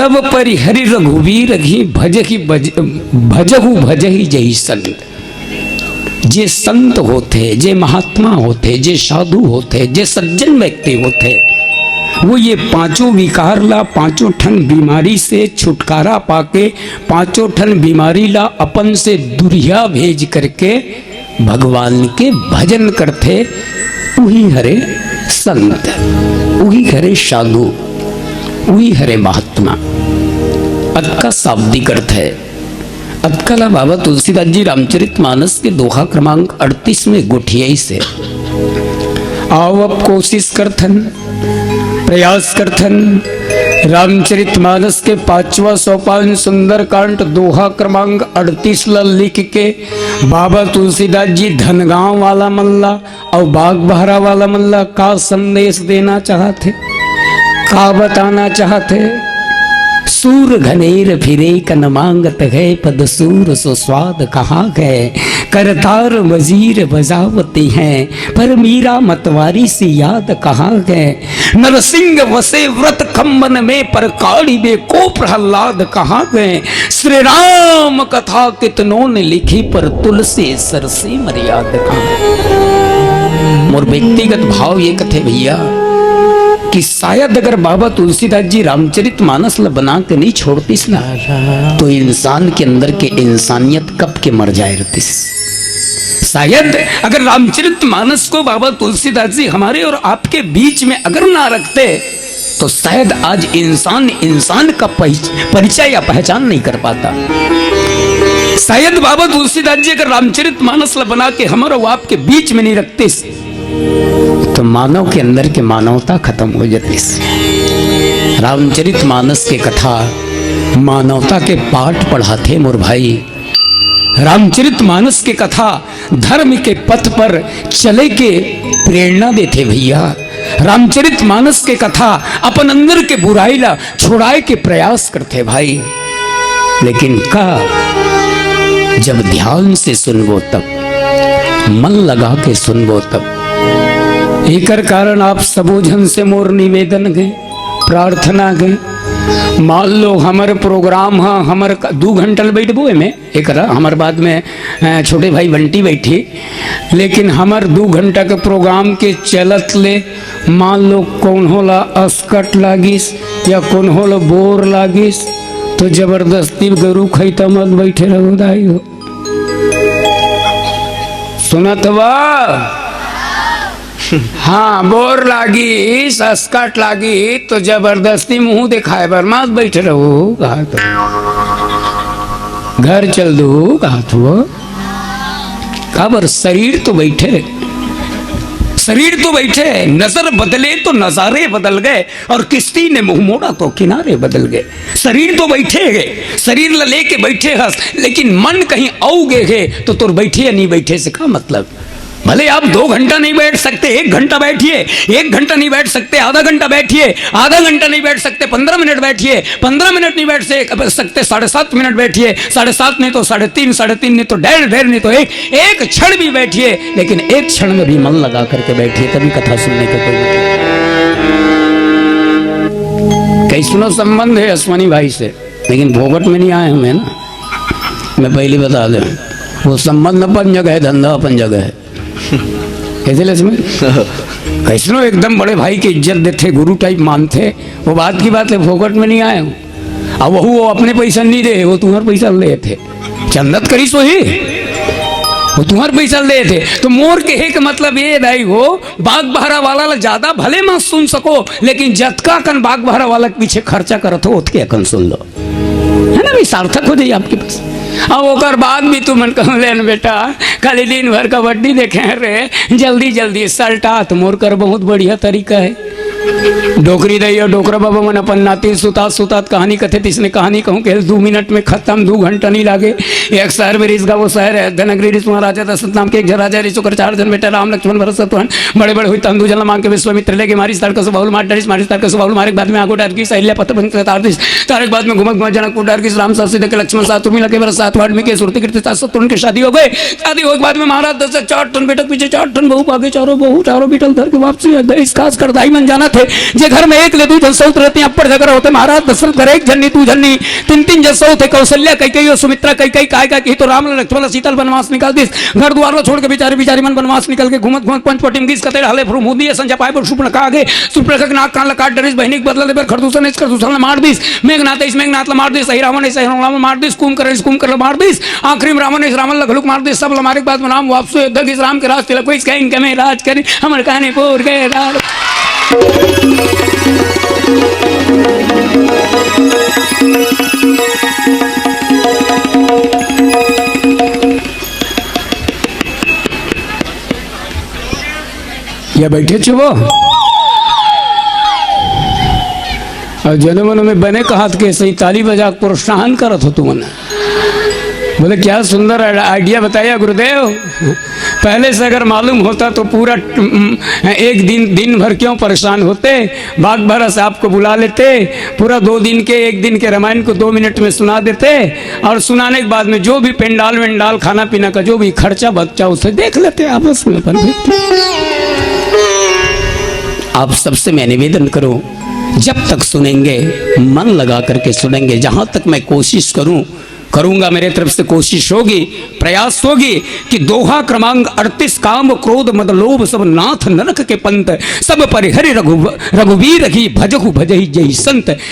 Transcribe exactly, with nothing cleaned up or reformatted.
तब परि हरि रघुवीर घी भजहि भज, भजहु भजहि जहि संत। जे संत होथे, जे महात्मा होथे, जे साधु होथे, जे सज्जन व्यक्ति होथे, वो ये पांचों विकार ला, पांचों ठन बीमारी से छुटकारा पाके, पांचों ठन बीमारी ला अपन से दुरिहा भेज करके भगवान के भजन करथे, उही हरे संत, उही हरे साधु, उही हरे महात्मा। अतका सावदी करथे। अतका ला बाबा तुलसीदास जी रामचरित मानस के दोहा क्रमांक अड़तीस में गोठियाइस हे। आओ अब कोशिश करथन, प्रयास करथन, रामचरित मानस के पांचवा सोपान सुंदरकांड दोहा क्रमांक अड़तीस ला लिख के बाबा तुलसीदास जी धनगांव वाला मन ला अउ बागबाहरा वाला मन ला का संदेश देना चाहत हे, का बताना चाहत हे? सूर घनेर फिरे कन मांगत गए, पद सूर सो स्वाद कहाँ गए। करतार मजीर बजावती हैं, पर मीरा मतवारी सी याद कहाँ गए। नरसिंह वसे व्रत खम्बन में, पर काढ़िबे को प्रहलाद कहाँ गए। श्री राम कथा कितनों ने लिखी, पर तुलसी सरसी मर्याद कहाँ। मोर व्यक्तिगत भाव ये कथे भैया कि शायद अगर बाबा तुलसीदास जी रामचरित मानस ल बना के नहीं छोड़तीस ना, तो इंसान के अंदर के इंसानियत कब के मर जाए रहतीस। शायद अगर रामचरित मानस को बाबा तुलसीदास जी हमारे और आपके बीच में अगर ना रखते, तो शायद आज इंसान इंसान का पहिच-, परिचय या पहचान नहीं कर पाता। शायद बाबा तुलसीदास जी अगर रामचरित मानस ला बना के हमर अउ आपके बीच में नहीं रखतीस, तो मानव के अंदर के मानवता खत्म हो जातीस। रामचरित मानस के कथा मानवता के पाठ पढ़ाथे मोर भाई। रामचरित मानस के कथा धर्म के पथ पर चले के प्रेरणा देथे भैया। रामचरित मानस के कथा अपन अंदर के बुराई ला छुड़ाए के प्रयास करथे भाई। लेकिन का, जब ध्यान से सुनबो तब, मन लगा के सुनबो तब। एकर कारण आप सबो झन से मोर निवेदन हे, प्रार्थना हे। मान लो हमर प्रोग्राम ह, हमर क-, दू घंटा ले बैठबो एमे, एकरा हमर बाद में, अ, छोटे भाई बंटी बैठी, लेकिन हमर दू घंटा के प्रोग्राम के चलत ले मान लो कोनो ला असकट लागिस या कोनो ला बोर लागिस, तो जबरदस्ती गरू खैता मत बैठे रहो दाई हो। सुनत बा? हाँ, बोर लागिस, असकट लागिस, तो जबरदस्ती मुंह दिखाए बर मत बैठे रहो, कहा तो। घर चल दो, कहा तो। काबर शरीर तो बैठे, शरीर तो बैठे, नजर बदले तो नजारे बदल गए, और किश्ती ने मुंह मोड़ा तो किनारे बदल गए। शरीर तो बैठे हे, शरीर ला लेके बैठे हस, लेकिन मन कहीं अउ गे हे, तो तोर बैठे या नहीं बैठे से का मतलब? भले आप दो घंटा नहीं बैठ सकते, एक घंटा बैठिए, एक घंटा नहीं बैठ सकते, आधा घंटा बैठिए, आधा घंटा नहीं बैठ सकते, पंद्रह मिनट बैठिए, पंद्रह मिनट नहीं बैठ से-, सकते, साढ़े सात मिनट बैठिए, साढ़े सात नहीं तो साढ़े तीन, साढ़े तीन नहीं तो डेढ़, डेढ़ नहीं तो एक, एक क्षण भी बैठिए, लेकिन एक क्षण में भी मन लगा करके बैठिए, तभी कथा सुनने का कोई मतलब। कैसनो संबंध है अश्वनी भाई से, लेकिन फोकट में नहीं आए हम, है ना? मैं पहले बता दें, वो संबंध अपन जगह है, धंधा अपन जगह है। कैसे लक्ष्मी? कैसनो एकदम बड़े भाई के इज्जत देथे, गुरु टाइप मानथे, वो बात की बात है, फोकट में नहीं आए हम। अब वहू वो अपने पैसा नहीं दे, वो तुम्हार पैसा ले थे, चंदत करी सोही, वो तुम्हार पैसा ले थे। तो मोर कहे के मतलब ये दाई हो, बाग बहरा वाला ला ज्यादा भले मत सुन सको, लेकिन जतका कन बाग बहरा वाला के पीछे खर्चा करत हो, ओतके अकन सुन लो, है ना भाई, सार्थक हो जाई आपके पास। अब ओकर बाद भी तुमन कहले न बेटा, खाली दिन भर कबड्डी देखे हैं रे, जल्दी जल्दी सल्टा, तो मोर कर बहुत बढ़िया तरीका है। डोकरी दाई अउ डोकरा बाबा मन अपन नाती सुतात सुतात कहानी कथे, तिसने कहानी कहूँ के दू मिनट में खत्म, दू घंटा नहीं लागे। एक शहर में रिस गा, वो शहर है धनगरी रिस, वहाँ राजा दशरथ नाम के एक झन राजा रिस, ओकर चार झन बेटा राम लक्ष्मण भरत शत्रुघ्न। बड़े बड़े हुई तंदू जल मांग के विश्वामित्र लेके मारिस, तारका सुबाहुल मार डारिस, मारिस तारका सुबाहुल मारे के बाद में आगो डार की सैल्या पत्र बन के तार दिस। तारे के बाद में घुमत घुमत जनकपुर डार की राम सासी देखे लक्ष्मण सात उर्मिला के भरत सात वाल्मीकि सुरती कीर्ति सात सत्तुन के शादी हो गए। शादी होए के बाद में महाराज दशरथ चार ठन बेटा पीछे चार ठन बहू पागे, चारों बहू चारों बेटा उधर के वापसी आ गए। इस खास कर दाई मन जाना थे, जे घर में एक ले दू झन सौत रहते, अब्बड़ झगरा होते। महाराज दशरथ घर एक झन नी, दू झन नी, तीन तीन झन सौत हे। कौशल्या, कैकेयी अउ सुमित्रा। कैकेयी काय काय किही तो राम ला, लक्ष्मण ला सीता ल बनवास निकाल दिस। घर दुवार ला छोड़ के बिचारी, बिचारी मन बनवास निकल के घूमत घूमत पंचवटी म गिस। कते रहले भ्रूमहूदी असन जपाय बर शूर्पणखा आगे। शूर्पणखा के नाक कान ला काट डरिस, बहिनी के बदला लेबर खरदूषण, इस खरदूषण ला मार दिस। मेघनाथ इस मेघनाथ ला मार दिस। अहि रावण इस अहि रावण ला मार दिस। कुंभकर्ण इस कुंभकर्ण ला मार दिस। आखिरी में रावण इस रावण ला घलुक मार दिस। सब ला मारे के बाद में राम वापस अयोध्या गिस। राम के राज तिलक होइस, कहिन के में राज करिन, हमर कहानी पूर के राज। या बैठे छो वो? अउ जनो मनो में बने कहत के सही ताली बजा के प्रोत्साहन करत हो तुमन। बोले, "क्या सुंदर आइडिया बताया गुरुदेव। पहले से अगर मालूम होता तो पूरा, उम, एक दिन, दिन भर क्यों परेशान होते, बागबारा से आपको बुला लेते, पूरा दो दिन के, एक दिन के रामायण को दो मिनट में सुना देते, और सुनाने के बाद में जो भी पंडाल वंडाल, खाना पीना का जो भी खर्चा बच्चा, उसे देख लेते आपस में अपन।" आप सबसे मैं निवेदन करूं, जब तक सुनेंगे, मन लगा करके सुनेंगे। जहां तक मैं कोशिश करूं, करूंगा, मेरे तरफ से कोशिश होगी, प्रयास होगी कि दोहा क्रमांक अड़तीस, काम क्रोध मद लोभ सब नाथ नरक के पंथ, सब परिहरि रघु रघुवीर ही भजहु भजहि जहि संत।